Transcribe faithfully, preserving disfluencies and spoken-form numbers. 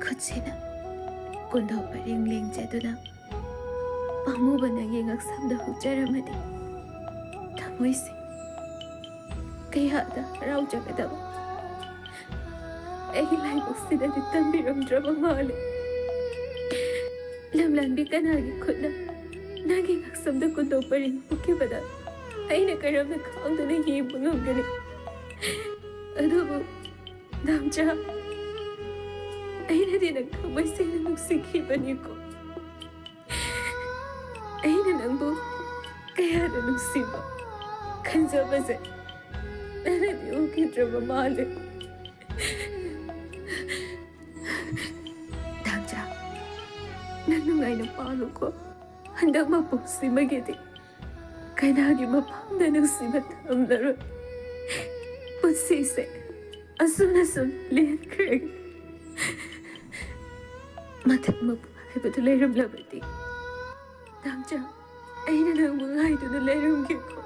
ꯈꯨꯠꯁꯤꯅ ꯀꯨꯟꯗꯣ ꯄꯔꯦꯡ ꯂꯦꯡꯖꯗꯨꯅ ꯄꯥꯝꯃꯨꯕ ꯅꯪꯒꯤ ꯉꯛꯁꯝꯗ ꯍꯨꯛꯆꯔꯝꯃꯗꯤ ꯊꯃꯣꯏꯁꯦ ꯀꯌꯥꯗ ꯍꯔꯥꯎꯖꯒꯗꯕ꯫ ꯑꯩꯒꯤ ꯂꯥꯏꯕꯛꯁꯤꯗꯗꯤ ꯇꯝꯕꯤꯔꯝꯗ꯭ꯔꯕ ꯃꯥꯜꯂꯦ꯫ ꯂꯝꯂꯥꯟꯕꯤ ꯀꯅꯥꯒꯤ ꯈꯨꯠꯅ ꯅꯪꯒꯤ ꯉꯛꯁꯝꯗ ꯀꯨꯟꯗꯣ ꯄꯔꯦꯡ ꯍꯨꯛꯈꯤꯕꯗ ꯑꯩꯅ ꯀꯔꯝꯅ ꯈꯥꯡꯗꯨꯅ ꯌꯦꯡꯕ ꯉꯝꯒꯅꯤ? ꯑꯗꯨꯕꯨ ꯗꯥꯝꯆꯥ, ꯑꯩꯅꯗꯤ ꯅꯪ ꯊꯃꯣꯏ ꯁꯦꯡꯅ ꯅꯨꯡꯁꯤꯈꯤꯕꯅꯤꯀꯣ꯫ ꯑꯩꯅ ꯅꯪꯕꯨ ꯀꯌꯥꯗ ꯅꯨꯡꯁꯤꯕ ꯈꯟꯖꯕꯁꯦ ꯅꯪꯅꯗꯤ ꯎꯈꯤꯗ꯭ꯔꯕ ꯃꯥꯜꯂꯦ꯫ ꯗꯥꯝꯆꯥ, ꯅꯪ ꯅꯨꯡꯉꯥꯏꯅ ꯄꯥꯜꯂꯨꯀꯣ꯫ ꯍꯟꯗꯛ ꯃꯄꯣꯛꯁꯤꯃꯒꯤꯗꯤ ꯀꯅꯥꯒꯤ ꯃꯐꯝꯗ ꯅꯨꯡꯁꯤꯕ ꯊꯝꯂꯔꯣꯏ꯫ ꯄꯨꯟꯁꯤꯁꯦ ꯑꯁꯨꯝꯅ ꯁꯨꯝ ꯂꯦꯟꯈ꯭ꯔꯒꯦ꯫ ꯃꯊꯪ ꯃꯄꯣꯛ ꯍꯥꯏꯕꯗꯨ ꯂꯩꯔꯝꯂꯕꯗꯤ ꯗꯥꯝꯆꯥ, ꯑꯩꯅ ꯅꯪꯕꯨ ꯉꯥꯏꯗꯨꯅ ꯂꯩꯔꯝꯒꯦꯀꯣ꯫